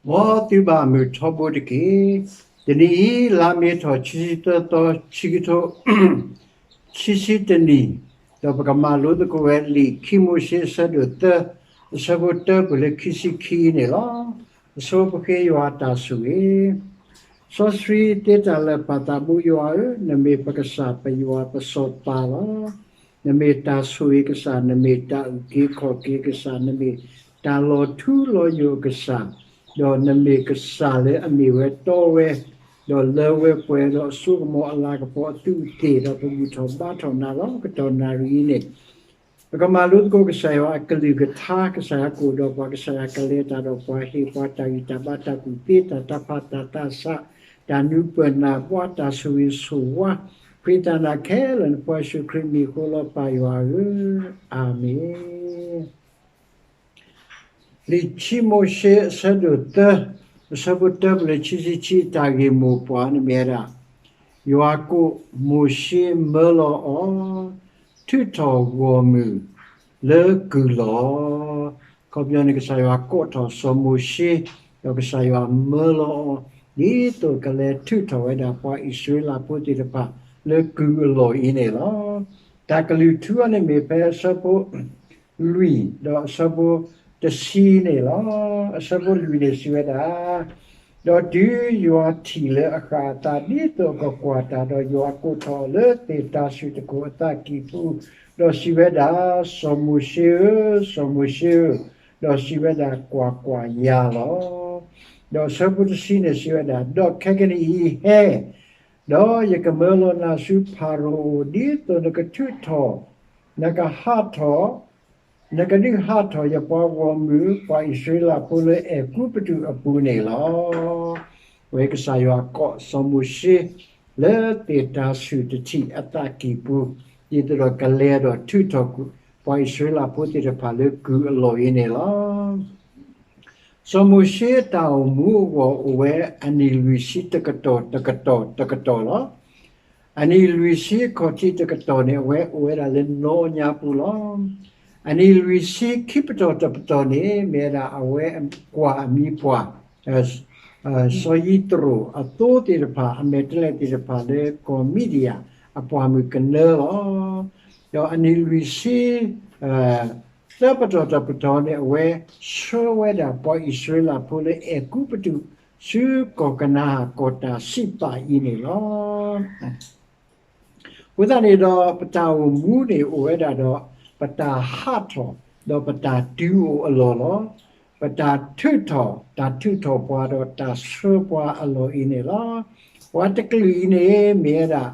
မ်သုဘၣ်မုာ်ထီဘိတက့ၢ်. တနံၤအံၤ လါမ့ၤထီၣ်ခံဆံသၢသီ ခံကထိခံဆံတနံၣ်, ဒီးပကမၤလိသကိးဝဲလံာ်ခံမိၤၡ့အဆၢဒိၣ်သၢ အဆၢဖိတၢပၢၢ်လၢခံဆံခံန့ၣ်လီၤ. အဆိပဃ့ယွၤအတၢ်ဆိၣ်ဂ့ၤ စီဆှံသ့တၢ်လၢာ် ပၢ်သးဘိယွၤဧၢ, နမ့ၢ်ပကစၢ်ပယွၤပစီၤပၤလီၤ. နမ့ၢ်တၢ်ဆိၣ်ဂ့ၤကစၢ်, နမ့ၢ်တၢ်အုၣ်က့ၤခီၣ်က့ၤကစၢ်, နမ့ၢ်တၢ်လီၤထူလီၤယိာ်ကစၢ်, ဒီးနမ့ၢ်ကစၢ်လၢအမ့ၢ်ဝဲတီဝဲ, ဒီးလၢဝဲပှဲၤဒီးအစိကမီၤအလၤကပီၤအသူးအသ့ၣ်, ဒီးပဘူၣ်ထီၣ်ဘါထီၣ်နၤလီၤ. ကတီၢ်နၣ်ရံၣ်အံၤန့ၣ် ပကမၤလိသကိးကစၢ်ယွၤအကလုၢ်ကထါ, ကစၢ်ယွၤကအိၣ်ဒီးပှၤ, ကစၢ်ယွၤကလဲၤတၢ်ဒီးပှၤ, ဟ့ၣ်ပှၤတၢ်ဂံၢ်တၢ်ဘါ, တၢ်ကူၣ်သ့, တၢ်တၢ်ဖး, တၢ်သးစၢ်, တၢ်နူၤပၢၢ်နၢ်ပှၤ, တၢ်ဆိၣ်ဂ့ၤဆိၣ်ဝါ, ဃ့တၢ်နၤခဲလၢာ် နဖိယ့ၣ်ၡူးခရံာ်မံၤအဃိလီၤ ပၢ်ယွၤဧၢ, အၤမ့ၣ်. လံာ်ခံမိၤၡ့အဆၢဒိၣ်သၢ အဆၢဖိတၢပၢၢ်လၢခံဆံခံ တၢ်ဂ့ၢ်မိၢ်ပှၢ်န့ၣ်မ့ၢ်ဝဲဒၣ်, ယွၤကိးမိၤၡ့မၢလီၤအီၤ, ထုးထီၣ်ဂီၢ်မုၢ်လၢကုၢ်လီၢ်. အခီပညီန့ၣ် ကစၢ်ယွၤကိးထီၣ်စီၤမိၤၡ့, ဒီးကစၢ်ယွၤမၢလီၤအီၤ, ဒ်သိးကလဲၤထုးထီၣ်ဝဲဒၣ်ပှၤအံၣ်စရ့လးဖိသ့ၣ်တဖၣ်လၢကုၢ်အလီၢ်အံၤန့ၣ်လီၤ. တၢ်ကလုၢ်ထူအီၤန့ၣ်မ့ၢ်ဖဲအဆၢဖိ လွံၢ်ဒီးအဆၢဖိတဆံန့ၣ်လီၤ. အဆၢဖိလွံၢ်န့ၣ်စံးဝဲဒၣ်, ဒီးတုၤယွၤထံၣ်လၢအဃၣ်အသးဒ်သိးအကကွၢ်တၢ်, ဒီးယွၤကိးထီၣ်အီၤလၢသ့ၣ်တၤဆှုၣ်တခိၣ်အသးကံၢ်ပူၤ, ဒီးစံးဝဲဒၣ်, စီၤမိၤၡ့ဧၢ, စီၤမိၤၡ့ဧၢ, ဒီးစံးဝဲဒၣ်, ကွၢ်ကွၢ်, ယၤလီၤ. ဒီးအဆၢဖိတဆံန့ၣ်စံးဝဲဒၣ်, ဒီးခဲကနံၣ်အံၤဟဲ, ဒီးယကမၢလီၤနၤဆူဖၤရိၤအအိၣ်, ဒ်သိးနကထုးထီၣ်, နကဟးထီၣ်, နကဒုးဟးထီၣ်ယပှၤဂီၢ်မုၢ် ပှၤအံၣ်စရ့လးဖိလၢအဲၤကူပတူးအပူၤန့ၣ်လီၤ. အဝဲကစၢ်ယွၤကိးစီၤမိၤၡ့ လၢသ့ၣ်တၤဆှုၣ်တထံၣ်အသးကံၢ်ပူၤ, ဒ်သိးဒီးကလဲၤဒီးထုးထီၣ်ကွံာ် ပှၤအံၣ်စရ့လးဖိသ့ၣ်တဖၣ်လၢကုၢ်အလီၢ်အံၤန့ၣ်လီၤ. စီၤမိၤၡ့အတၢ်အိၣ်မူအဂီၢ်အိၣ်ဝဲအနံၣ်လွံၢ်ဆံတကတီၢ်တကတီၢ်တကတီၢ်လီၤ. အနံၣ်လွံၢ်ဆံခီၣ်ထံးတကတီၢ်န့ၣ် အဝဲအိၣ်ဝဲဒၣ်လၢနီၣ်ညါပူၤလီၤ. အနံၣ်လွံၢ်ဆံခံပတီၢ်တပတီၢ်န့ၣ် မ့ၢ်ဝဲဒၣ်အဝဲကွၢ်အမံၤပှၢ် စီၤယံးတရိာ်အသိသ့ၣ်တဖၣ် အမဲာ်တဲးလဲးသ့ၣ်တဖၣ်လၢကီၢ်မံဒံယၣ်အပှၢ်မုၢ်ကနၢလီၤ. ဒီးအနံၣ်လွံၢ်ဆံ သၢပတီၢ်တပတီၢ်န့ၣ် အဝဲဆှၢဝဲဒၣ်ပှၤအံၣ်စရ့လးဖိလၢအဲၤကူပတူး ဆူကီၢ်ကနၤအၣ်ကီၢ်တၢ်စံးပာ်အံၤန့ၣ်လီၤ. အဃိသတးန့ၣ်ဒီး ပတၢ်အိၣ်မူန့ၣ်အိၣ်ဝဲဒၣ်ဒီး ပတၢ်ဟးထီၣ် ဒီးပတၢ်တုၤအိၣ်အလီၢ်လီၤ. ပတၢ်ထုးထီၣ် တၢ်ထုးထီၣ်ပှၤဒီးတၢ်ဆှၢပှၤအလီၢ်အံၤန့ၣ်လီၤ. ပှၤတကလုာ်အံၤန့ၣ်မ့ၢ်ဝဲဒၣ်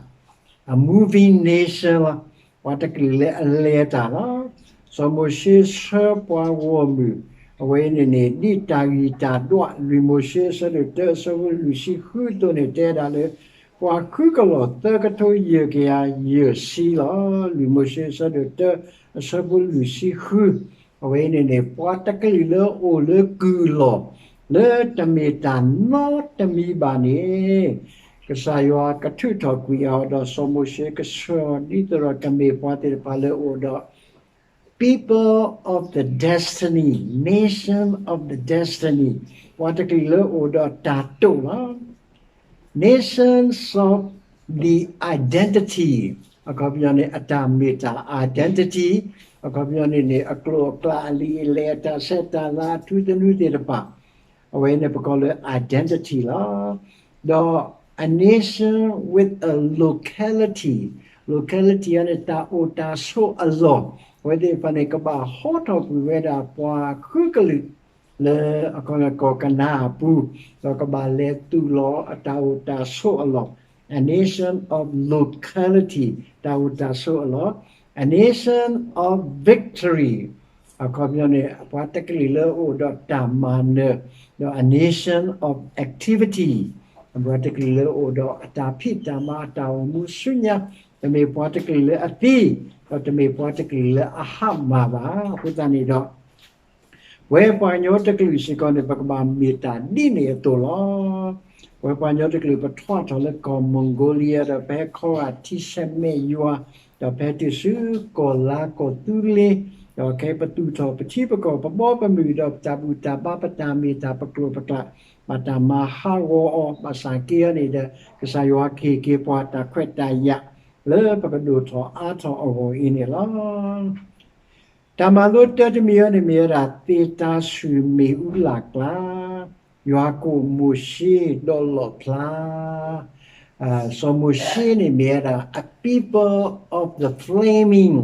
a moving nation လီၤ. ပှၤတကလုာ်လၢအလဲၤတၢ်လီၤ. စီၤမိၤၡ့ဆှၢပှၤဂီၢ်မုၢ် အဝဲန့ၣ်န့ၣ် ဒ်တၢ်ဂံၢ်တၢ်ဒွး လွံၢ်မိၤၡ့အဆၢဒိၣ်တၢအဆၢဖိလွံၢ်ဆံဃုအသိးန့ၣ် တဲဒၣ်လၢ ပှၤဃုကလီၢ်သၢကထိယဲၢ်ကယၤယဲၢ်ဆံလီၤ. လွံၢ်မိၤၡ့အဆၢဒိၣ်တၢအဆၢဖိလွံၢ်ဆံဃု အဝဲန့ၣ်န့ၣ် ပှၤတကလုာ်လၢအအိၣ်လၢကုၢ်အလီၢ် လၢတမ့ၢ်တၢ်နီတမံၤဘၣ်န့ၣ် ကစၢ်ယွၤကထုးထီၣ်ကွံာ်အီၤ ဒီးစီၤမိၤၡ့ကဆှၢအီၤ ဒ်သိးဒီးကမ့ၢ်ပှၤသ့ၣ်တဖၣ်လၢအအိၣ်ဒီး people of the destiny, nation of the destiny, ပှၤတကလုာ်လၢအအိၣ်ဒီးတၢ်တိာ်လီၤ. Nations of the identity, အခီပညီန့ၣ် အတၢ်မ့ၢ်တၢ် identity, အခီပညီန့ၣ်န့ၣ် အကျိာ်အကျဲ အလံာ်အလဲၢ် အတၢ်ဆဲးတၢ်လၤ အထူသနူသ့ၣ်တဖၣ် အဝဲန့ၣ်ပကိးလၢ identity လီၤ. ဒီး a nation with a locality, locality န့ၣ် တၢ်အိၣ်တၢ်ဆိးအလီၢ်, အဝဲသ့ၣ်တဖၣ်န့ၣ် ကဘၣ်ဟီထီၣ်ကွံာ်ဝဲဒၣ်ပှၤဃုကလုာ် လၢ ကီၢ်ကနၤအပူၤ, ဒီးကဘၣ်လဲၤသူၣ်လီၤအတၢ်အိၣ်တၢ်ဆိးအလီၢ်, a nation of locality, တၢ်အိၣ်တၢ်ဆိးအလီၢ်, a nation of victory, အခီပညီန့ၣ် ပှၤတကလုာ်လၢအအိၣ်ဒီးတၢ်မၤနၢၤ, ဒီး a nation of activity, ပှၤတကလုာ်လၢအအိၣ်ဒီးအတၢ်ဖံးတၢ်မၤ အတၢ်အိၣ်မူဆူညါ, တမ့ၢ်ပှၤတကလုာ်လၢအသံ, ဒီးတမ့ၢ်ပှၤတကလုာ်လၢအဟးမၢ်ဘၣ်. အဃိသတးန့ၣ်ဒီး ပဝဲပှၤကညီတကလုာ်စ့ၢ်ကီးန့ၣ် ပကဘၣ်မ့ၢ်တၢ်ဒ်န့ၣ်အသိးလီၤ. ပဝဲပှၤကညီတကလုာ် ပထွါထီၣ်လၢကီၢ် Mongolia ဒီးပဟဲခီဂာ်ထံဆဲးမဲာ်ယွၤ, ဒီးပဟဲတုၤဆူကီၢ်လါကီၢ်သူလ့ၤ, ဒီးခဲအံၤပသူၣ်ထီၣ်ပထံပကီၢ် ပဘီပမုၢ် ဒီးပတၢ်ဘူၣ်တၢ်ဘါ ပတၢ်မ့ၢ်တၢ် ပကျိာ်ပကျါ ဘၣ်တၢ်မၤဟးဂီၤအီၤ ဘၣ်ဆၣ်က့အံၤန့ၣ်ဒီး ကစၢ်ယွၤကဟ့ၣ်က့ၤပှၤတၢ်ခွဲးတၢ်ယာ် လၢပကဒိၣ်ထီၣ်အါထီၣ်အဂီၢ်အံၤန့ၣ်လီၤ. တၢ်မၤလိတၢတမံၤအံၤန့ၣ်မ့ၢ်ဝဲဒၣ် သ့ၣ်တၢ်ဆူၣ်မ့ၣ်အူလၢ်ကျါ, ယွၤကိးမိၤၡ့ဒီးလီၣ်ဖျါ, စီၤမိၤၡ့န့ၣ်မ့ၢ်ဝဲဒၣ် a people of the flaming,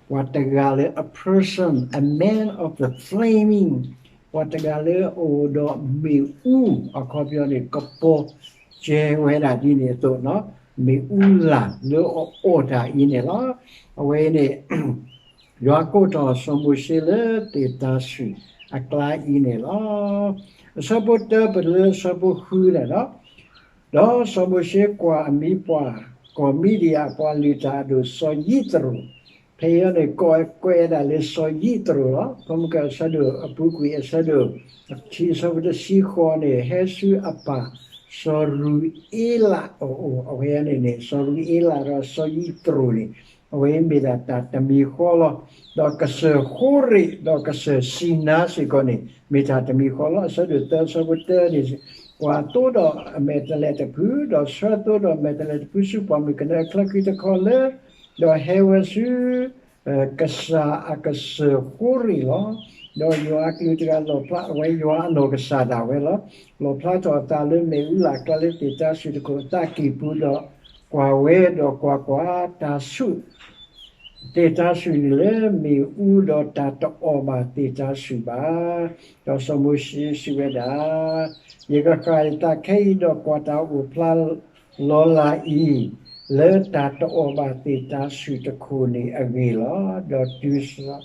ပှၤတဂၤလၢ a person, a man of the flaming, ပှၤတဂၤလၢအအိၣ်ဒီးမ့ၣ်အူ အခီပညီန့ၣ် ကပီၤကဲဝဲဒၣ်ဒ်န့ၣ်အသိး, မ့ၣ်အူလၢ်လၢအအီၣ်တၢ်အံၤန့ၣ်လီၤ. အဝဲအံၤန့ၣ် ယွၤကိးထီၣ်စီၤမိၤၡ့လၢသ့ၣ်တၢ်ဆူၣ်အကျါအံၤန့ၣ်လီၤ. အဆၢဖိတၢပတုၤလၢအဆၢဖိဃုန့ၣ်လီၤ. ဒီးစီၤမိၤၡ့ကွၢ်အမံၤပှၢ် ကီၢ်မံဒံယၣ်အပှၤလုၢ်တၢ်အဒိၣ်စီၤယံးသရိၤ, ဖဲအံၤန့ၣ် ကိးဝဲဒၣ်လၢစီၤယံးသရိၤလီၤ. ဖဲမုၢ်ကၢအဆၢဒိၣ်အပူၤကွံာ် အဆၢဒိၣ်တဆံ အဆၢဖိတဆံဃိးန့ၣ် ဟဲဆူအပၢ်စီၤရူၤအ့လးအအိၣ်, အဝဲန့ၣ်န့ၣ် စီၤရူၤအ့လးဒီးစီၤယံးသရိၤန့ၣ် အဝဲမ့ၢ်ဒၣ်တၢ်တမံၤဃီလီၤ. ဒီးကစၢၢ်ဃိရ့ၣ် ဒီးကစၢၢ်စံနါစ့ၢ်ကီးန့ၣ် မ့ၢ်တၢ်တမံၤဃီလီၤ. အဆၢဒိၣ်သၢ အဆၢဖိတၢန့ၣ် ကွၢ်သိဒီးအမဲာ်တဲးလဲးတဖု, ဒီးဆှၢသိဒီးအမဲာ်တဲးလဲးတဖုဆူပှၢ်မုၢ်ကနၢအချၢခံတခီလၢ ဒီးဟဲဝဲဆူ ကစၢ်အကစၢၢ်ဃိရ့ၣ်လီၤ. ဒီးယွၤအကလူးတဂၤလီၣ်ဖျါ, အဝဲယွၤအနီၢ်ကစၢ်ဒၣ်ဝဲလီၤ, လီၣ်ဖျါထီၣ်အသးလၢမ့ၣ်အူလၢ်ကျါလၢသ့ၣ်တၢ်ဆူၣ်တခိၣ်အသးကံၢ်ပူၤဒီး ကွၢ်ဝဲဒီးကွၢ်ကွၢ်, တၢ်ဆူၣ် သ့ၣ်တၢ်ဆူၣ်န့ၣ်လၢမ့ၣ်အူဒီးတၢ်တအီၣ်ဘၣ်သ့ၣ်တၢ်ဆူၣ်ဘၣ်. ဒီးစီၤမိၤၡ့စံးဝဲဒၣ်, ယကဃၣ်ယသးခဲအံၤဒီးကွၢ်တၢ်အိၣ်ဖျါလီၤလၢ်အံၤ လၢတၢ်တအီၣ်ဘၣ်သ့ၣ်တၢ်ဆူၣ်တခိၣ်န့ၣ်အဂ့ၢ်လီၤ. ဒီးတုၤ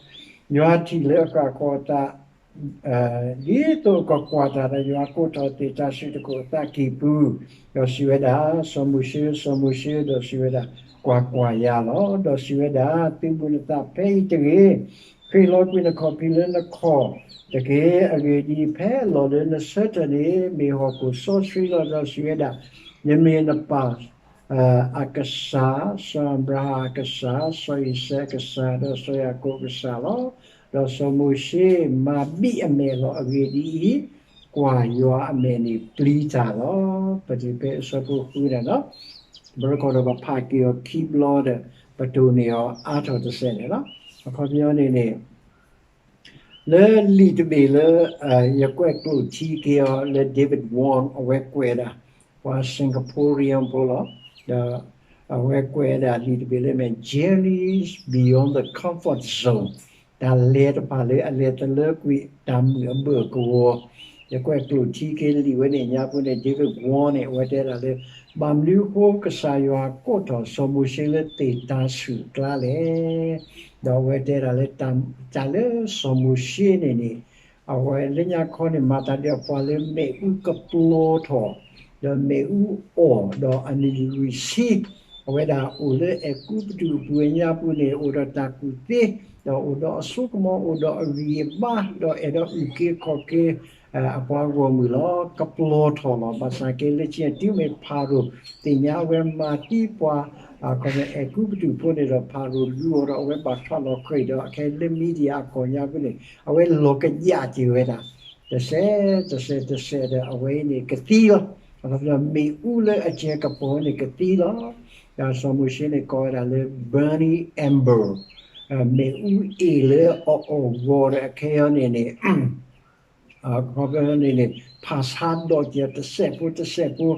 ယွၤထံၣ်လၢအဃၣ်ဃီၤအသး ဒ်သိးကကွၢ်တၢ်ဒီး ယွၤကိးထီၣ်သ့ၣ်တၢ်ဆူၣ်တခိၣ်အသးကံၢ်ပူၤ, ဒီးစံးဝဲဒၣ်, စီၤမိၤၡ့, စီၤမိၤၡ့, ဒီးစံးဝဲဒၣ်, ကွၢ်ကွၢ်ယၤလီၤ. ဒီးစံးဝဲဒၣ်, သုးဘူးနသးဖဲအံၤတဂ့ၤ, ဃ့ၢ်လီၤကွံာ်နခီၣ်ဖံးလၢနခီၣ်တက့ၢ်. အဂ့ၢ်ဒ်အံၤ, ဖဲလီၢ်လၢနဆၢထၢၣ်န့ၣ် မ့ၢ်ဟီၣ်ခိၣ်စီဆှံလီၤ. ဒီးစံးဝဲဒၣ်, ယမ့ၢ်နပၢ် အကစၢ်, စီၤအၤဘြၤဟၣ်အကစၢ်, စီၤအံၤစဲးအကစၢ်, ဒီးစီၤယၤကိာ်အကစၢ်လီၤ. ဒီးစီၤမိၤၡ့မၤဘံၣ်အမဲာ်လီၤ. အဂ့ၢ်ဒ်အံၤ, ကွၢ်ယွၤအမဲာ်န့ၣ်ပျံၤတၢ်လီၤ. ပတုၤဖဲအဆၢဖိဃုန့ၣ်လီၤ. ဘၣ်တခီဒီးပဖးက့ၤအီၤခံဘျီဒီး ပတိၢ်န့ၢ်အီၤအါထီၣ်တစဲးန့ၣ်လီၤ. အခီပညီန့ၣ်န့ၣ် လၢလံာ်တဘ့ၣ်လၢ ယကွဲးကျိာ်ထံက့ၤအီၤလၢ David Wong အဝဲကွဲးဒၣ် ပှၤ Singaporean ဖိလီၤ. ဒီးအဝဲကွဲးဒၣ်လံာ်တဘ့ၣ်လၢမ့ၢ် Journeys Beyond the Comfort Zone, တၢ်လဲၤတဖၣ်လၢအလဲၤတလၢကွံာ်တၢ်မုာ်အဘၢၣ်ကဝီၤ, ယကွဲးကျိာ်ထံက့ၤလံာ်ဝဲန့ၣ်ညါပူၤန့ၣ် David Wong န့ၣ် အဝဲတဲဒၣ်လၢ ဘၣ်မနုၤအဃိကစၢ်ယွၤကိးထီၣ်စီၤမိၤၡ့လၢသ့ၣ်တၢ်ဆူၣ်အကျါလဲၣ်. ဒီးအဝဲတဲဒၣ်လၢ တၢ်လၢစီၤမိၤၡ့န့ၣ်န့ၣ် အဝဲလၢညါခီန့ၣ် မၤသးဒ်အပှၤလၢမ့ၣ်အူကပျီထီၣ်, ဒီးမ့ၣ်အူအီၣ်, ဒီးအနံၣ်လွံၢ်ဆံ, အဝဲဒၣ်အိၣ်လၢအဲၤကူပတူးအပူၤအညါပူၤန့ၣ် အိၣ်ဒီးတၢ်ကူၣ်သ့, ဒီးအိၣ်ဒီးအစိကမီၤ, အိၣ်ဒီးအဂံၢ်အဘါ, ဒီးအဲၣ်ဒိးအုၣ်က့ၤခီၣ်က့ၤ အပှၤဂီၢ်မုၢ်လီၤ. ကပျီထီၣ်လီၤ. ဘၣ်ဆၣ်က့လၢခံတုၤမ့ၢ်ဖၤရိၤ သ့ၣ်ညါအဝဲမၤသံပှၤ အဲၤကူပတူးဖိန့ၣ်ဒီး ဖၤရိၤလူၤအီၤဒီး အဝဲဘၣ်ထွးလီၤဃံၤဒီး အခဲလၢ Media အကီၢ်ညါပူၤန့ၣ် အဝဲလီၤကယၣ်က့ၤဝဲဒၣ် တစဲး တစဲး တစဲးဒီး အဝဲအံၤန့ၣ်ကသံလီၤ. မ့ၣ်အူလၢအကဲကပီၤန့ၣ်ကသံလီၤ. ဒီးစီၤမိၤၡ့န့ၣ်ကိးဝဲဒၣ်လၢ burning ember, မ့ၣ်အူအ့ၣ်လၢအအီၣ်ဂီၤဒီး အခဲအံၤန့ၣ်န့ၣ် အခီပညီန့ၣ်န့ၣ် ဖးဆါဒိးက့ၤတစဲးဖိတစဲးဖိ,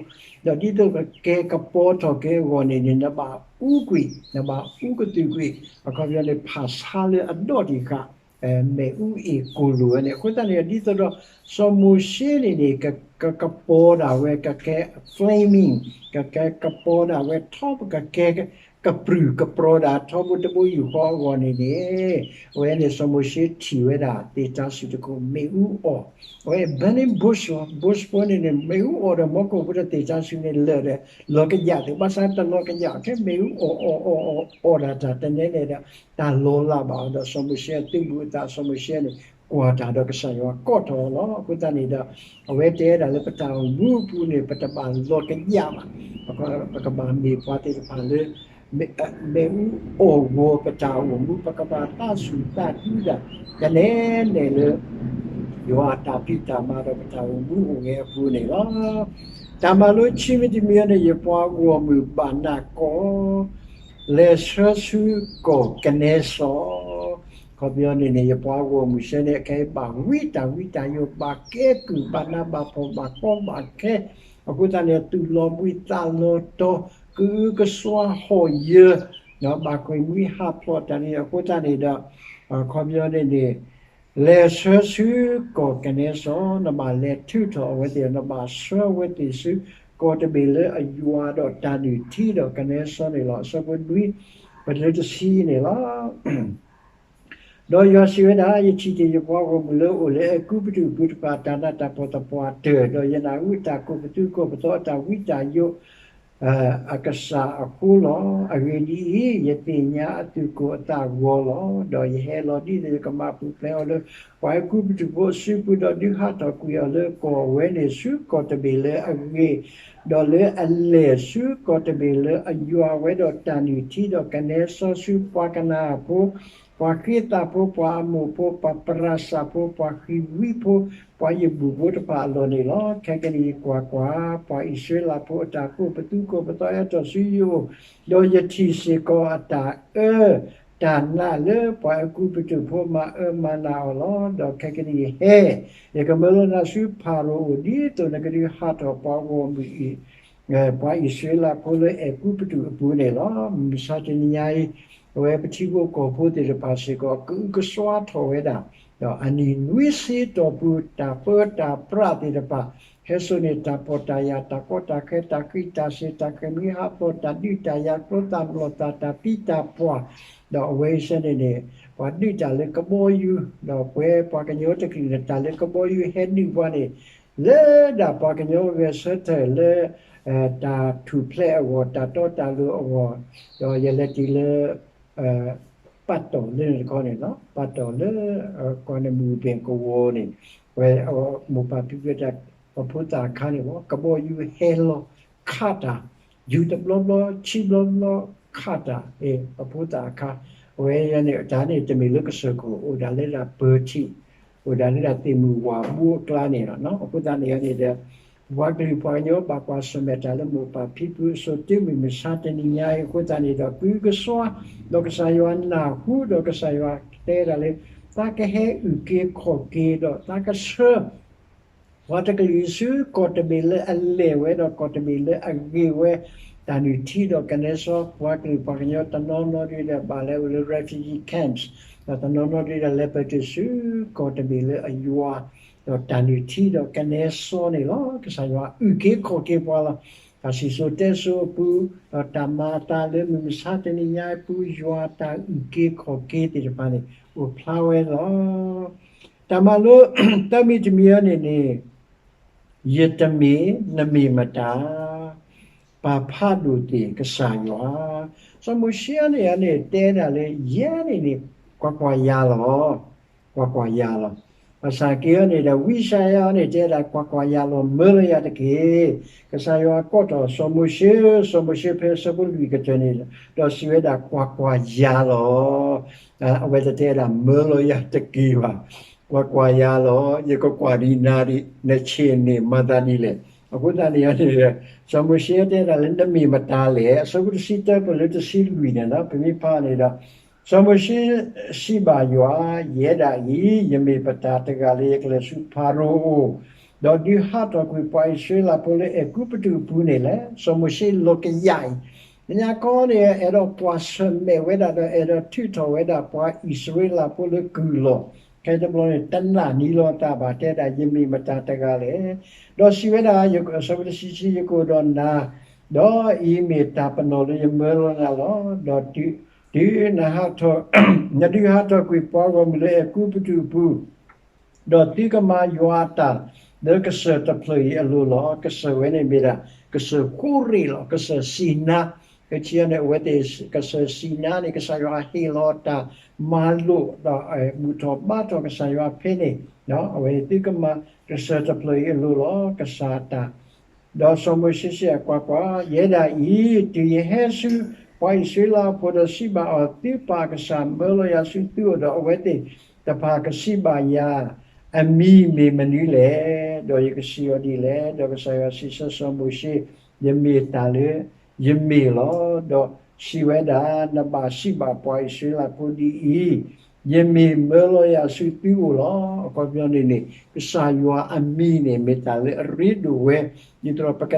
ဒီးဒ်သိးကကဲကပီၤထီၣ်က့ၤအဂီၢ်န့ၣ်န့ၣ် နဘၣ်အူကွံာ်, နဘၣ်အူကသုာ်ကွံာ်, အခီပညီန့ၣ် ဖးဆါလၢအဒိးတံၢ်ဃာ် မ့ၣ်အူအ့ၣ်ကိၢ်လိာ်ဝဲန့ၣ်. အဃိသတးန့ၣ် ဒ်သိးဒီး စီၤမိၤၡ့န့ၣ်န့ၣ် ကကပီၤဒၣ်ဝဲ ကကဲ flaming, ကကဲကပီၤဒၣ်ဝဲထီဘိ ကကဲ ကပြုၢ်ကပြီၤဒၣ်ထီဘိတဘိယူၢ်ဃီအဂီၢ်န့ၣ်န့ၣ် အဝဲန့ၣ်စီၤမိၤၡ့ထံၣ်ဝဲဒၣ်သ့ၣ်တၢ်ဆူၣ်တခိၣ် မ့ၣ်အူအီၣ်, အဝဲ burning bush လီၤ. bush ဖိန့ၣ်န့ၣ် မ့ၣ်အူအီၣ်ဒီး မီကိၢ်ဖိဒီးသ့ၣ်တၢ်ဆူၣ်န့ၣ်လၢာ်ဒီး လီၤကယၣ်သုး, ဘၣ်ဆၣ်တလီၤကယၣ် ခဲမ့ၣ်အူအီၣ်အီၣ်အီၣ်အီၣ်ဒၣ်တၢ်တနဲနဲဒီး တၢ်လီၤလးဘၣ်အီၤဒီး စီၤမိၤၡ့အသုးဘူးအသး စီၤမိၤၡ့န့ၣ် ကွၢ်တၢ်ဒီးကစၢ်ယွၤကိးထီၣ်အီၤလီၤ. အဃိသတးန့ၣ်ဒီး အဝဲတဲဒၣ်လၢပတၢ်အိၣ်မူအပူၤန့ၣ် ပတဘၣ်လီၤကယၣ်ဘၣ်. ပကဘၣ်မ့ၢ်ပှၤသ့ၣ်တဖၣ်လၢ မ့ၣ်အူအီၣ်ဂီၤပတၢ်အိၣ်မူ ပကဘၣ်သးဆူၣ်သးဒူဒၣ် ကနဲနဲလၢ ယွၤအတၢ်ဖံးတၢ်မၤဒီးပတၢ်အိၣ်မူအိၣ်ဂဲၤအပူၤန့ၣ်လီၤ. တၢ်မၤလိခံမံၤတမံၤအံၤန့ၣ် ယပှၤဂီၢ်မုၢ်ဘၣ်နးကိး လဲၤဆှၢဆူကီၢ်ကနဲစီ ခီပညီန့ၣ်န့ၣ် ယပှၤဂီၢ်မုၢ်ဆၢန့ၣ် အခဲအံၤဘၣ်ဝံတၢ်ဝံတၢ်ယိး ဘၣ်ကဲကုၢ် ဘၣ်နးဘၣ်ဖှီၣ် ဘၣ်ကီဘၣ်ခဲ အဃိသတးန့ၣ် သူၣ်လီၤဘှံးသးလီၤတီၤ ကအုကစွါဟီၣ်ယၢၤ ဘၣ်ကွံာ်မှံဟးဖျိးတၢ်န့ၣ် အဃိသတးန့ၣ်ဒီး ခီပညီန့ၣ်န့ၣ် လဲၤဆှၢဆူကီၢ်ကနဲစီ နဘၣ်လဲၤထုးထီၣ်အဝဲသ့ၣ် နဘၣ်ဆှၢအဝဲသ့ၣ်ဆူ ကီၢ်တဘ့ၣ်လၢအယွၤဒီးတၢ်နုၢ်ထံဒီးကနဲစီန့ၣ်လီၤ. အဆၢဖိနွံ ပတုၤလၢတဆံန့ၣ်လီၤ. ဒီးယွၤစံးဝဲဒၣ်, ယထံၣ်တ့ၢ်ယပှၤဂီၢ်မုၢ်လၢအအိၣ်လၢအဲၤကူပတူးအပူၤတဖၣ် တၢ်နးတၢ်ဖှီၣ်သပှၢ်တၢၢ်, ဒီးယနၢ်ဟူအတၢ်ကိးပသူကိးပသီအတၢ်ဝံတၢ်ယိး အကစၢ်အဃိလီၤ. အဂ့ၢ်ဒ်အံၤ, ယသ့ၣ်ညါအသူၣ်ကိၢ်အသးဂီၤလီၤ. ဒီးယဟဲလီၤဒ်သိးယကမၤပူၤဖျဲးအီၤလၢ ပှၤအဲၤကူပတူးဖိအစုပူၤ, ဒီးဒုးဟးထီၣ်ကွံာ်အီၤလၢကီၢ်ဝဲန့ၣ် ဆူကီၢ်တဘ့ၣ်လၢအဂ့ၤ, ဒီးလၢအလဲၢ်, ဆူကီၢ်တဘ့ၣ်လၢအယွၤဝဲဒီးတၢ်နုၢ်ထံ, ဒီးကနဲစီဆူပှၤကနၤအၣ်ဖိ, ပှၤဃ့သးဖိ, ပှၤအမိၣ်ဖိ, ပှၤပရၤစၢ်ဖိ, ပှၤဃံၤဝံဖိ, ပှၤယဘူၣ်ဖိတဖၣ်အလီၢ်န့ၣ်လီၤ. ခဲကနံၣ်အံၤကွၢ်ကွၢ်, ပှၤအံၣ်စရ့လးဖိအတၢ်ကိးပသူကိးပသီဟဲထီၣ်ဆူယအိၣ်, ဒီးယထံၣ်စ့ၢ်ကီးအတၢ်အၢ တၢ်နးလၢပှၤအဲၤကူပတူးဖိမၤအၢမၤနးအီၤလီၤ. ဒီးခဲကနံၣ်အံၤဟဲ, ယကမၢလီၤနၤဆူဖၤရိၤအအိၣ် ဒ်သိးနကဒုးဟးထီၣ်ပှၤဂီၢ်မုၢ်အံၤ ပှၤအံၣ်စရ့လးဖိလၢအဲၤကူပတူးအပူၤန့ၣ်လီၤ. မုၢ်မဆါတနံၤညါအံၤ, အဝဲပထံဖိကီၢ်ဖိသ့ၣ်တဖၣ်စ့ၢ်ကီး ကအုကစွါထီၣ်ဝဲဒၣ်, ဒီးအနံၣ်နွံဆံတီၢ်ပူၤ တၢ်ပၢတၢ်ပြးသ့ၣ်တဖၣ် ဟဲစိာ်န့ၢ်တၢ်ပီးတၢ်ယၢ် တၢ်ကီတၢ်ခဲ တၢ်ဃံးတၢ်စ့ၤ တၢ်ဃဲၤမှံဟးဖျိး တၢ်ဒုးတၢ်ယၤ ကျိသၣ်မျီၣ်သၣ် တၢ်သံတၢ်ပှၢ်, ဒီးအဝဲအံၤစဲန့ၣ်န့ၣ် ပှၤဒုးတၢ်လၢကဘီယူၤ, ဒီးပဝဲပှၤကညီတကလုာ်န့ၣ် တၢ်လၢကဘီယူၤဟဲဒုးပှၤန့ၣ် လၢဒၣ်ပှၤကညီဂဲၤဆၢထၢၣ်လၢ တၢ်ထူၣ်ဖျဲးအဂီၢ် တၢ်တီတၢ်လိၤအဂီၢ်, ဒီးယလဲၤတုၤလၢ ပၢ်တီၢ်လၢန့ၣ်တခီန့ၣ်လီၤ. ပၢ်တီၢ်လၢ ကီၢ်န့ၣ်မုၢ်ဘ့ၣ်ကဝီၤန့ၣ် ဝဲမိၢ်ပၢ်ဖံဖုတၢ် ပဖိသၣ်အခါန့ၣ် ကဘီယူၤဟဲလီၤခးတၢ် ယူၤတဘျီဘျီ ဆံဘျီဘျီခးတၢ် ပဖိသၣ်အခါ, အဝဲန့ၣ် တၢ်န့ၣ်တမ့ၢ်လၢကစၢၢ်ခိၣ် အိၣ်ဒၣ်လၢဒၣ်ပၢၤထံး အိၣ်ဒၣ်လၢဒၣ်သ့ၣ်မုၢ်ဝၣ်ဘိအကျါန့ၣ်လီၤ. အဃိသတးန့ၣ်န့ၣ်ဒီး ပပှၤကလုာ်ပှၤကညီဘၣ်ကွၢ်ဆၢၣ်မဲာ်တၢ်လၢမိၢ်ပၢ်ဖံဖုအစိၤတုၤမုၢ်မဆါတနံၤညါအံၤ အဃိသတးန့ၣ်ဒီး ကအုကစွါ ဒီးကစၢ်ယွၤနၢ်ဟူ ဒီးကစၢ်ယွၤတဲဒၣ်လၢ သးကဟဲအုၣ်က့ၤခီၣ်က့ၤ ဒီးသးကဆှၢ ပှၤတကလုာ်ဆူကီၢ်တဘ့ၣ်လၢအလဲၢ်ဝဲ ဒီးကီၢ်တဘ့ၣ်လၢအဂ့ၤဝဲ, တၢ်နုၢ်ထံဒီးကနဲစီ ပှၤကလုာ်ပှၤကညီတနီၤနီၤဒ်ဒီး ဘၣ်လဲၤအိၣ်လၢ refugee camps, ဒီးတနီၤနီၤဒ်ဒီး လဲၤပၢၢ်တုၤဆူကီၢ်တဘ့ၣ်လၢအယွၤ, ဒီးတၢ်နုၢ်ထံဒီးကနဲစီန့ၣ်လီၤ. ကစၢ်ယွၤအုၣ်က့ၤခီၣ်က့ၤပှၤလီၤ. တၢ်စံၣ်စိၤတဲစိၤအပူၤ, ဒီးတၢ်မၤအသးလၢမုၢ်မဆါတနံၤညါအပူၤ ယွၤတၢ်အုၣ်က့ၤခီၣ်က့ၤသ့ၣ်တဖၣ်န့ၣ် အိၣ်ဖျါဝဲလီၤ. တၢ်မၤလိ တၢ်မံၤတမံၤအံၤန့ၣ်န့ၣ် ယတမ့ၢ် နမ့ၢ်မတၤ ပာ်ဖးဒိၣ်သ့ၣ်ကစၢ်ယွၤ. စီၤမိၤၡ့န့ၣ်န့ၣ် တဲဒၣ်လၢ ယဲန့ၣ်န့ၣ် ကွၢ်ကွၢ်ယၤလီၤ. ကွၢ်ကွၢ်ယၤလီၤ. ဘၣ်ဆၣ်က့ၤအံၤန့ၣ်ဒီး ဝံယၡါယၤန့ၣ် တဲဒၣ် ကွၢ်ကွၢ်ယၤလီၤ မၢလီၤယၤတက့ၢ်. ကစၢ်ယွၤကိးထီၣ်စီၤမိၤၡ့, စီၤမိၤၡ့ဖဲအဆၢဖိလွံၢ်ကတၢၢ်န့ၣ် ဒီးစံးဝဲဒၣ် ကွၢ်ကွၢ်ယၤလီၤ. အဝဲတတဲဒၣ် မၢလီၤယၤတက့ၢ်ဘၣ်. ကွၢ်ကွၢ်ယၤလီၤ, ယကကွၢ်ဒံးနၤဒံး, နဆ့ၣ်န့ၣ်မၤသးဒ်လဲၣ်. အဃိသတးန့ၣ်န့ၣ် စီၤမိၤၡ့တဲဒၣ်လၢ နမ့ၢ်မတၤလဲၣ်. အဆၢဖိတဆံတၢပၢၢ်လၢတဆံလွံၢ်န့ၣ်လီၤ. ပမ့ၢ်ဖးန့ၣ်ဒီး စီၤမိၤၡ့စံးဘၣ်ယွၤ, ယဲဒၣ်အံၤ ယမ့ၢ်ပတၢ်တဂၤလၢယကလဲၤဆူဖၤရိၤအအိၣ်, ဒီးဒုးဟးထီၣ်ကွံာ်ပှၤအံၣ်စရ့လးဖိလၢအဲၤကူပတူးအပူၤန့ၣ်လဲၣ်. စီၤမိၤၡ့လီၤကယၤအံၤ ညါခီန့ၣ် အဲၣ်ဒိးကွၢ်ဆၢၣ်မဲာ်ဝဲဒၣ်ဒီး အဲၣ်ဒိးထုးထီၣ်ဝဲဒၣ်ပှၤအံၣ်စရ့လးဖိလၢကုၢ်လီၢ် ခဲတဘျီန့ၣ် တနာ်န့ၢ်လီၤအသးဘၣ် တဲဒၣ် ယမ့ၢ်မတၤတဂၤလဲၣ်. ဒီးစံးဝဲဒၣ် အဆၢဖိတဆံခံ ယကအိၣ်ဒီးနၤ, ဒီးအံၤမ့ၢ်တၢ်ပနီၣ်လၢယမၢလီၤနၤလီၤ. ဒီးတုၤနဟးထီၣ်, နဒုးဟးထီၣ်ကွံာ်ပှၤဂီၢ်မုၢ်လၢအဲၤကူပတူးအပူၤ ဒီးသုကမၤယွၤအတၢ်လၢကစၢၢ်တဖျၢၣ်အံၤအလိၤလီၤ. ကစၢၢ်ဝဲန့ၣ်မ့ၢ်ဒၣ် ကစၢၢ်ဃိရ့းလီၤ. ကစၢၢ်စံၤနါ, ကထံၣ်အီၤန့ၣ် အဝဲသ့ၣ်ကစၢၢ်စံၤနါန့ၣ် ကစၢ်ယွၤဟ့ၣ်လီၤတၢ်မၤလိာ် ဒီးဘူၣ်ထီၣ်ဘါထီၣ်ကစၢ်ယွၤဖဲန့ၣ်, အဝဲသုကမၤကစၢၢ်တဖျၢၣ်အံၤအလိၤလီၤ. ကစၢ်တၢ် ဒီးစီၤမိၤၡ့စံး, ကွၢ်ကွၢ်, ယဲဒၣ်အံၤ တုၤယဟဲဆူ ပှၤအံၣ်စရ့လးဖိဒီးစံးဘၣ်အီၤ, သုပၢ်ကစၢ်မၢလီၤယၤဆူသုအိၣ်ဒီး အဝဲသ့ၣ်တဖၣ်ကစံးဘၣ်ယၤ, အမံၤမ့ၢ်မနုၤလဲၣ်. ဒီးယကစံးအီၤဒ်လဲၣ်. ဒီးကစၢ်ယွၤစံးဆၢစီၤမိၤၡ့, ယမ့ၢ်တၢ်လၢယမ့ၢ်လီၤ. ဒီးစံးဝဲဒၣ်, နဘၣ်စံးဘၣ်ပှၤအံၣ်စရ့လးဖိဒ်အံၤ, ယမ့ၢ်မၢလီၤယၤဆူသုအိၣ်လီၤ. အခီပညီန့ၣ်န့ၣ် ကစၢ်ယွၤအမံၤန့ၣ် မ့ၢ်တၢ်လၢအရ့ဒိၣ်ဝဲ, ဒ်သိးဒီးပက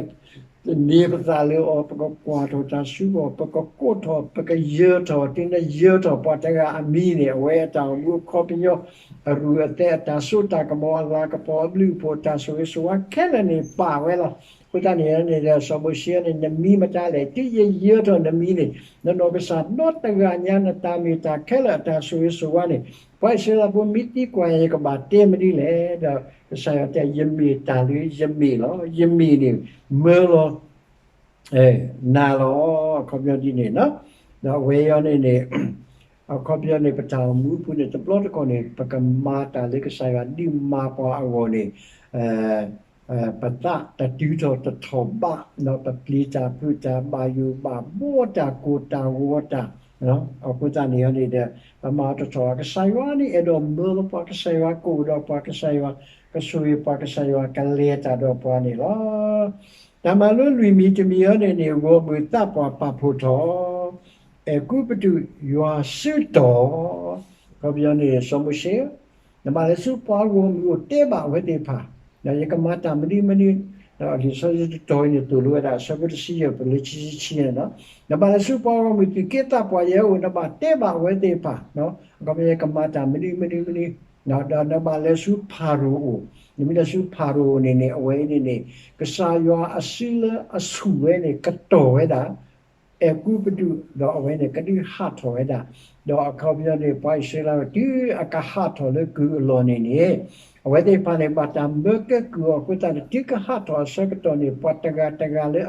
သန့ၤပသးလၢအီၤ, ပကကွၢ်ထီၣ်တၢ်စုအီၤ, ပကကိးထီၣ်, ပကယၢၤထီၣ်, တုၤနယၢၤထီၣ်ပှၤတဂၤအမံၤန့ၣ်, အဝဲအတၢ်အိၣ်မူအခီပညီ, အရူၢ်အသဲး, အတၢ်စိတၢ်ကမီၤ, အလၤကပီၤ, အဘျုးအဖှိၣ်, အတၢ်ဆိၣ်ဂ့ၤဆိၣ်ဝါခဲလၢာ်န့ၣ် ပာ်ဝဲလီၤ. အဃိသတးန့ၣ်န့ၣ်ဒီး စီၤမိၤၡ့န့ၣ်, နမံၤမတၤလဲၣ်. တုၤယယၢၤထီၣ်နမံၤန့ၣ်, နနီၢ်ကစၢ်နီတဂၤညါ, နတၢ်မ့ၢ်တၢ်ခဲလၢာ်အတၢ်ဆိၣ်ဂ့ၤဆိၣ်ဝါန့ၣ်, ပှၤအံၣ်စရ့လးဖိမ့ၢ်သံကွၢ်ယၤ, ယကဘၣ်တဲမနုၤလဲၣ်. ဒီးကစၢ်ယွၤတဲ, ယမ့ၢ်တၢ်လၢယမ့ၢ်လီၤ. ယမ့ၢ်န့ၣ်မၢလီၤ နၤလီၤ. အခီပညီဒ်န့ၣ်, ဒီးအဝဲအံၤန့ၣ်န့ၣ်, အခီပညီန့ၣ် ပတၢ်အိၣ်မူအပူၤန့ၣ် တဘျီတခီၣ်န့ၣ် ပကမၤတၢ်လၢကစၢ်ယွၤဒုးမၤပှၤအဂီၢ်န့ၣ်, ပသးတတုၤထီၣ်တထီၣ်ဘး, ပပျံၤတၢ်ဖုးတၢ်, ဘၣ်ယိၣ်ဘၣ်ဘှီတၢ်, ကိၢ်တၢ်ဂီၤတၢ်, အဃိသတးန့ၣ်န့ၣ်ဒီး ပမၤအီၤတထီၣ်, ကစၢ်ယွၤန့ၣ်အဲၣ်ဒိးမၢလီၤပှၤ, ကစၢ်ယွၤကအိၣ်ဒီးပှၤ, ကစၢ်ယွၤကဆိၣ်ဂ့ၤပှၤ, ကစၢ်ယွၤကလဲၤတၢ်ဒီးပှၤန့ၣ်လီၤ. တၢ်မၤလိလွံၢ်မံၤတမံၤအံၤန့ၣ်န့ၣ်, ဂီၢ်မုၢ်သးပှၢ်ပာ်ဖှိၣ်ထီၣ်, အဲၤကူပတူးယွၤစုတီၢ်, အခီပညီန့ၣ် စီၤမိၤၡ့ နဘၣ်လဲၤဆူပှၤဂီၢ်မုၢ်အအိၣ်တဲဘၣ်အဝဲသ့ၣ်တဖၣ်, ယကမၤတၢ်မနုၤမနုၤ, လံာ်စီဆှံတတီၤအံၤန့ၣ် သိၣ်လိဝဲဒၣ် အဆၢဖိတဆံယဲၢ် ပလၢခံဆံခံန့ၣ်, နဘၣ်လဲၤဆူပှၤဂီၢ်မုၢ်သူၣ်က့သးပှၢ်ယဲအအိၣ်, နဘၣ်တဲဘၣ်အဝဲသ့ၣ်တဖၣ်, အခီပညီယကမၤတၢ်မနုၤမနုၤမနုၤ, ဒီးနဘၣ်လဲၤဆူဖၤရိၤအအိၣ်, နမ့ၢ်လဲၤဆူဖၤရိၤအအိၣ်န့ၣ်န့ၣ် အဝဲအံၤန့ၣ်န့ၣ် ကစၢ်ယွၤအစုလၢအဆူၣ်ဝဲန့ၣ် ကတီၢ်ဝဲဒၣ် အဲၤကူပတူး, ဒီးအဝဲန့ၣ်ကဒုးဟးထီၣ်ဝဲဒၣ်, ဒီးအခီပညီန့ၣ် ပှၤအံၣ်စရ့လး တုၤအကဟးထီၣ်လၢကုၢ်အလီၢ်န့ၣ်န့ၣ်, အဝဲသ့ၣ်တဖၣ်န့ၣ် ဘၣ်တၢ်မၢကဲကုၢ်အီၤအဃိသတးန့ၣ် တုၤကဟးထီၣ်အဆၢကတီၢ်န့ၣ် ပှၤတဂၤတဂၤလၢ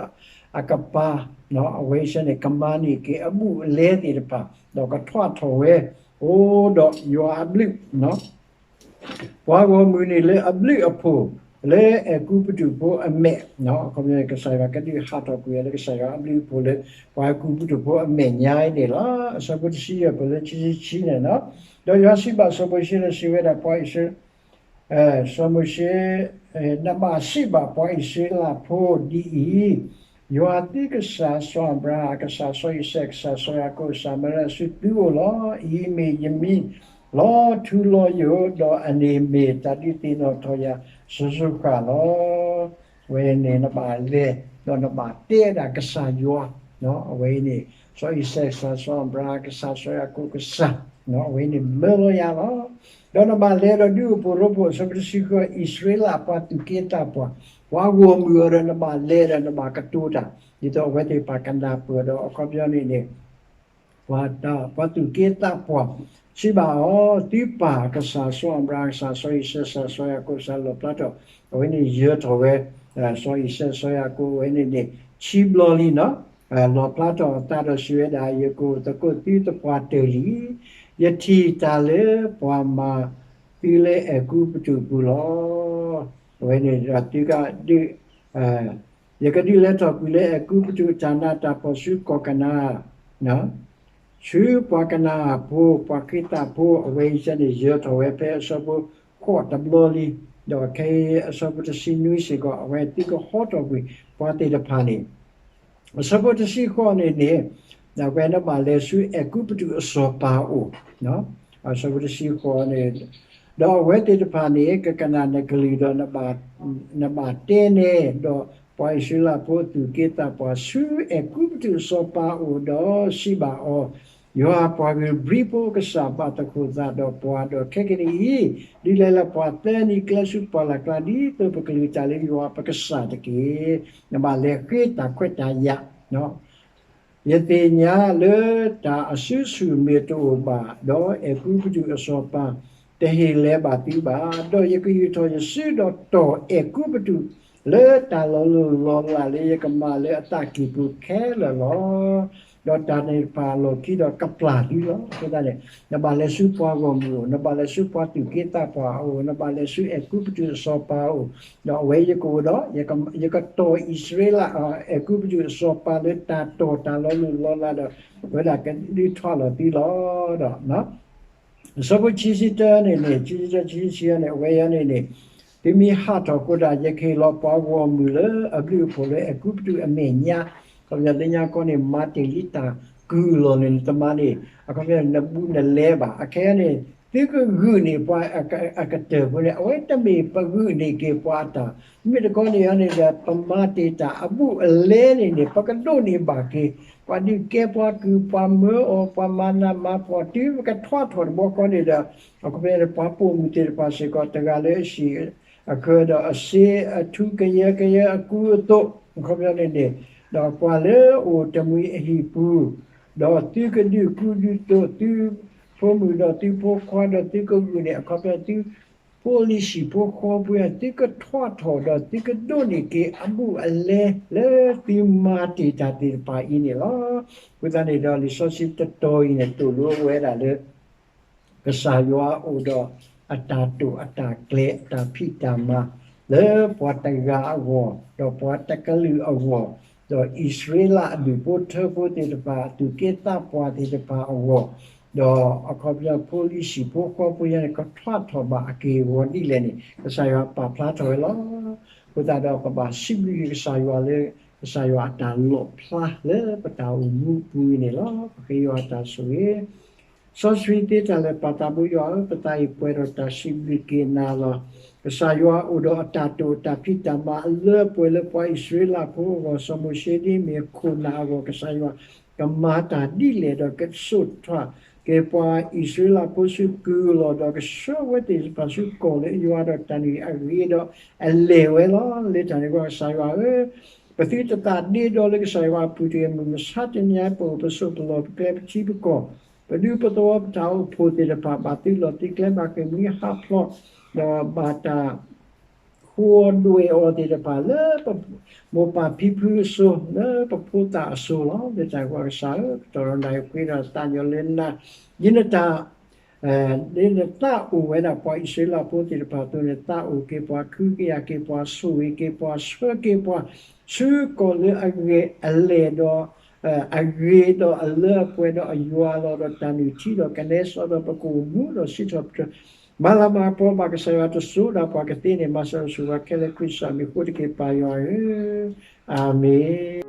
အကပၤ, အဝဲအံၤန့ၣ် ကမၤန့ၢ်က့ၤအဘူးအလဲသ့ၣ်တဖၣ်, ဒီးကထွါထီၣ်ဝဲ, အိၣ်ဒီးယွၤအဘျုး ပှၤဂီၢ်မုၢ်န့ၣ်လၢအဘျုးအဖှိၣ်လၢအဲၤကူပတူးဖိအမဲာ်, အခီပညီန့ၣ် ကစၢ်ယွၤကဒုးဟးထီၣ်ကွံာ်အီၤလၢကစၢ်ယွၤအဘျုးအဖှိၣ်လၢ ပှၤအဲၤကူပတူးဖိအမဲာ်ညါအံၤန့ၣ်လီၤ. အဆၢဖိတဆံယဲၢ် ပလၢခံဆံခံန့ၣ်, ဒီးယွၤစံးဘၣ်စီၤမိၤၡ့ဒီးစံးဝဲဒၣ်, ပှၤအံၣ်စရ့လး, စီၤမိၤၡ့, နဘၣ်စံးဘၣ်ပှၤအံၣ်စရ့လးဖိဒ်အံၤ, ယွၤသုကစၢ်, စီၤအၤဘြၤဟၣ်အကစၢ်, စီၤအံၤစဲးအကစၢ်, စီၤယၤကိာ်အကစၢ် မၢလီၤယၤဆူသုအိၣ်လီၤ. အံၤမ့ၢ်ယမံၤ, လီၤထူလီၤယိာ်, ဒီးအန့ၣ်မ့ၢ်တၢ်ဒုးသ့ၣ်နီၣ်ထီၣ်ယၤ စိၤစိၤဃၣ်ဃၣ်လီၤ. အဝဲန့ၣ်နဘၣ်လဲၤ, ဒီးနဘၣ်တဲဒၣ်ကစၢ်ယွၤ, အဝဲအံၤန့ၣ် စီၤအံၤစဲးအကစၢ်, စီၤအၤဘြၤဟၣ်အကစၢ်, စီၤယၤကိာ်အကစၢ်, အဝဲအံၤန့ၣ်မၢလီၤယၤလီၤ. ဒီးနဘၣ်လဲၤဒီးဒုးအိၣ်ဖှိၣ်ရိဖှိၣ်, အဆၢဖိတဆံဃိး, အံၣ်စရ့လးအပှၤသူၣ်က့သးပှၢ်, ပှၤဂီၢ်မုၢ်အီၤဒီး နဘၣ်လဲၤဒီးနဘၣ်ကတိၤတၢ်, ဒ်သိးအဝဲသ့ၣ်တဖၣ်ကနၢ်ပၢၢ်ဒီး အခီပညီန့ၣ်န့ၣ် ပှၤ, ပှၤသူၣ်က့သးပှၢ်, စံးဘၣ်အီၤ, သုပၢ်ကစၢ်, စီၤအၤဘြၤဟၣ်အကစၢ်, စီၤအံၤစဲးအကစၢ်, စီၤယၤကိာ်အကစၢ် လီၣ်ဖျါထီၣ်, အဝဲန့ၣ်ယၢၤထီၣ်ဝဲ, စီၤအံၤစဲး, စီၤယၤကိာ် အဝဲန့ၣ်န့ၣ် ခံဘျီလံန့ၣ်, လီၣ်ဖျါထီၣ်အသးဒီးစံးဝဲဒၣ်, ယကအိၣ်သကိးသုသပှၢ်တၢၢ်လံ. ယထံၣ်တၢ်လၢပှၤမၤသုလၢအဲၤကူပတူးအပူၤလီၤ. အဝဲန့ၣ်ဒီးသုကဒုး ယကဒုးလဲၤထီၣ်ကွံာ်လၢအဲၤကူပတူးအတၢ်နးတၢ်ဖှီၣ်ဆူကီၢ်ကနၤအၣ်, ဆူပှၤကနၤအၣ်ဖိ, ပှၤဃ့သးဖိ, အဝဲအံၤန့ၣ် ယၢၤထီၣ်ဝဲဖဲအဆၢဖိဃိးတဘျီလံ, ဒီးခဲအံၤအဆၢဖိတဆံနွံစ့ၢ်ကီး အဝဲသုကဟီထီၣ်ကွံာ်ပှၤသ့ၣ်တဖၣ်န့ၣ် အဆၢဖိတဆံဃိးန့ၣ်န့ၣ်, အဝဲနဘၣ်လဲၤဆူအဲၤကူပတူးအစီၤပၤအအိၣ်, အဆၢဖိတဆံဃိးန့ၣ်, ဒီးအဝဲသ့ၣ်တဖၣ်န့ၣ် ကကနၣ်နကလုၢ်ဒီး နဘၣ်တဲနဲ, ဒီးပှၤအံၣ်စရ့လးဖိအသူၣ်က့သးပှၢ်ဆူအဲၤကူပတူးအစီၤပၤအအိၣ်ဒီးစံးဘၣ်အီၤ, ယွၤပှၤဂ့ၤဘျံးဖိကစၢ်ဘၣ်သကိးသးဒီးပှၤ, ဒီးခဲကနံၣ်အံၤ ဒုးလဲၤလၢပှၤသၢနံၤကျဲဆူပှၢ်လၢ်ကျါ ဒ်သိးပကလုၢ်တၢ်လၢယွၤပကစၢ်တက့ၢ်. နဘၣ်လဲၤဃ့တၢ်ခွဲးတၢ်ယာ် ယသ့ၣ်ညါလၢတၢ်အစုဆူၣ်မ့ၢ်တအိၣ်ဘၣ်ဒီး အဲၤကူပတူးအစီၤပၤတဟ့ၣ်လဲၤဘၣ်သုဘၣ်. ဒီးယကယူာ်ထီၣ်ယစုဒီးတီၢ်အဲၤကူပတူးလၢတၢ်လီၤလိၢ်လီၤလးလၢယကမၤလၢအသးကံၢ်ပူၤခဲလၢာ်လီၤ. ဒီးတၢ်န့ၣ်တဖၣ်အလီၢ်ခံဒီးကပျၢ်သုလီၤ. အဃိသတးန့ၣ် နဘၣ်လဲၤဆူပှၤဂီၢ်မုၢ်အအိၣ်, နဘၣ်လဲၤဆူပှၤသူၣ်က့သးပှၢ်အအိၣ်, နဘၣ်လဲၤဆူအဲၤကူပတူးအစီၤပၤအအိၣ်, ဒီးအဝဲယကအိၣ်ဒီး ယကတီၢ်အံၣ်စရ့လး အဲၤကူပတူးအစီၤပၤလၢတၢ်တီၢ်တၢ်လီၤလိၢ်လီၤလးဒီး အဝဲဒၣ်ကဒုးထီၣ်လီၤသုလီၤဒီး အဆၢဖိခံဆံတၢန့ၣ်န့ၣ် ခံဆံတၢ ခံဆံခံန့ၣ် အဝဲအံၤန့ၣ်န့ၣ် သုမ့ၢ်ဟးထီၣ်အဃိဒီး ယကဟ့ၣ်လီၤပှၤဂီၢ်မုၢ်လၢအဘျုးအဖှိၣ်လၢအဲၤကူပတူးအမဲာ်ညါ, ခီပညီလၢညါခီန့ၣ် မၤတ့ၢ်လံတၢ်ကုၢ်လီၤန့ၣ် နတမၤန့ၢ် အခီပညီန့ၣ် နဘူးနလဲဘၣ်. အခဲအံၤန့ၣ် သုကဂုာ်န့ၢ်ပှၤအကတၢၢ်ဖိန့ၣ် အဝဲတမ့ၢ်ပဂုာ်န့ၢ်က့ၤပှၤအတၢ်, မ့မ့ၢ်တခီန့ၣ်န့ၣ်ဒီး ပမၤတ့ၢ်တၢ်အဘူးအလဲန့ၣ်န့ၣ် ပကဒိးန့ၢ်ဘၣ်က့ၤ ပှၤဒုးကဲပှၤကုၢ် ပှၤမၢအီၤ ပှၤမၤနးမၤဖှီၣ် တုၤပကထွါထီၣ်တဘျီဃီန့ၣ်ဒီး အခီပညီန့ၣ် ပှၤပိာ်မုၣ်သ့ၣ်တဖၣ်စ့ၢ်ကီး တဂၤလၢအဟံၣ်အဃၢၤဒီးအစ့အထူကယၢကယၢအကူအသိး အခီပညီန့ၣ်န့ၣ် ဒီးပှၤလၢအအိၣ်တမှံၤအဟံၣ်ပူၤ ဒီးသုကဒုးကူဒုးသိးသုဖိမုၣ်ဒီးသုဖိခွါဒီးသုကဂုာ်န့ၢ် အခီပညီသု ဖိလံၤဟံၣ်ဖိဃီဖိ သုကထွါထီၣ်ဒီးသုကဒိးန့ၢ်က့ၤအဘူးအလဲလၢသုမၤတ့ၢ်တၢ်သ့ၣ်တဖၣ်အံၤန့ၣ်လီၤ. အဃိသတးန့ၣ်ဒီး လံာ်စီဆှံတတီၤအံၤန့ၣ် သိၣ်လိဝဲဒၣ်လၢ ကစၢ်ယွၤအိၣ်ဒီးအတၢ်တိာ်အတၢ်ကျဲၤအတၢ်ဖံးတၢ်မၤ လၢပှၤတဂၤအဂီၢ် ဒီးပှၤတကလုာ်အဂီၢ်, ဒီးအံၣ်စရ့လးအဒူၣ်ဖိထၢဖိသ့ၣ်တဖၣ် သူၣ်က့သးပှၢ်သ့ၣ်တဖၣ်အဂီၢ်, ဒီးအခီပညီဖိလံၤဟံၣ်ဖိဃီဖိယါန့ၣ် ကထွါထီၣ်ဘၣ်အက့ၢ်အဂီၤဒ်လဲၣ်န့ၣ် ကစၢ်ယွၤပာ်ဖျါထီၣ်ဝဲလီၤ. အဃိသတးဒီး ပဘၣ်စံးဘျုးက့ၤကစၢ်ယွၤလၢ ကစၢ်ယွၤအတၢ်လီၣ်ဖျါလၢပတၢ်အိၣ်မူအပူၤအံၤန့ၣ်လီၤ. ပဃ့ယွၤအတၢ်ဆိၣ်ဂ့ၤ စီဆှံသ့တၢ်လၢာ် ပာ်သးဘိယွၤဧၢ, ပသးအံၤပှဲၤဒီးတၢ်စံးဘျုးက့ၤနၤလီၤ. ကစၢ်ယွၤအိၣ်ဒီးအတၢ်တိာ်အတၢ်ဖံးတၢ်မၤအလၢအပှဲၤလၢပှၤအံၣ်စရ့လးဖိအဂီၢ်, စီၤမိၤၡ့ဒ်မ့ၢ်ခိၣ်နၢ်အဂီၢ်, ကစၢ်ယွၤကမၤတၢ်ဒ်လဲၣ်ဒီးကစိာ်ထီၣ်က့ၤပှၤအံၣ်စရ့လးဖိဆူကုၢ်လီၤ, ဒီးကဆှၢဝဲသ့ၣ်တဖၣ်ဆူကီၢ်လၢယွၤဒီးတၢ်န့ၣ်အဂ့ၤဒီးအလဲၤဝဲလီၤ. လၢတၢ်န့ၣ်အဃိ ကစၢ်ယွၤဧၢ, ပသုတသးဒ့ဒီလၢကစၢ်ယွၤအပူၤတဂ့ၤ, မုၢ်မဆါတနံၤအံၤ ပအိၣ်ပဆိးပလီၢ်ပကျဲပထံပကီၢ် ပဒူပသဝီပတၢ်အိၣ်ဖှိၣ်သ့ၣ်တဖၣ် ဘၣ်သုလီၢ်သုကျဲ ဘၣ်ဃ့ၢ်မှံဟးဖျိး ဒီးဘၣ်တၢ်ဃိဒွဲၣ်အီၤသ့ၣ်တဖၣ်လၢပမိၢ်ပၢ်ဖံဖုအစိၤ လၢပဖိသၣ်အစိၤလီၤ. လၢတၢ်ဂီၢ်ကစၢ်ဧၢ, ကတီၢ်ဒီးနၤအံၤ ဃ့ဒီးသးညီလၢနၤ ဒ်နတၢ် ဒ်နသးအိၣ်ဝဲဒၣ်ပှၤအံၣ်စရ့လးဖိသ့ၣ်တဖၣ်အသိးန့ၣ် သးအိၣ်က့ၤပှၤ ခုကယာ်က့ၤပှၤ ဆိၣ်ဂ့ၤက့ၤပှၤ ဆှၢက့ၤပှၤ ဆူကီၢ်လၢအဂ့ၤအလဲၣ်ဒီး အဂ့ၤဒီးအလၢအပှဲၤဒီးအယွၤလီၤဒီးတၢ်နုၢ်ထံဒီးကနဲစီဒီး ပကအိၣ်မူဒီးစံးထီၣ်ပတြၢၤ မၤလၤမၤကပီၤဘၣ်ကစၢ်ယွၤတစိၤဒၣ်ပှၤကသ့န့ၣ် မၤစၢၤဆိၣ်ဂ့ၤခဲလၢာ် ခရံာ်စၢ်မံၤအဃိတက့ၢ် ပၢ်ယွၤဧၢ, အၤမ့ၣ်.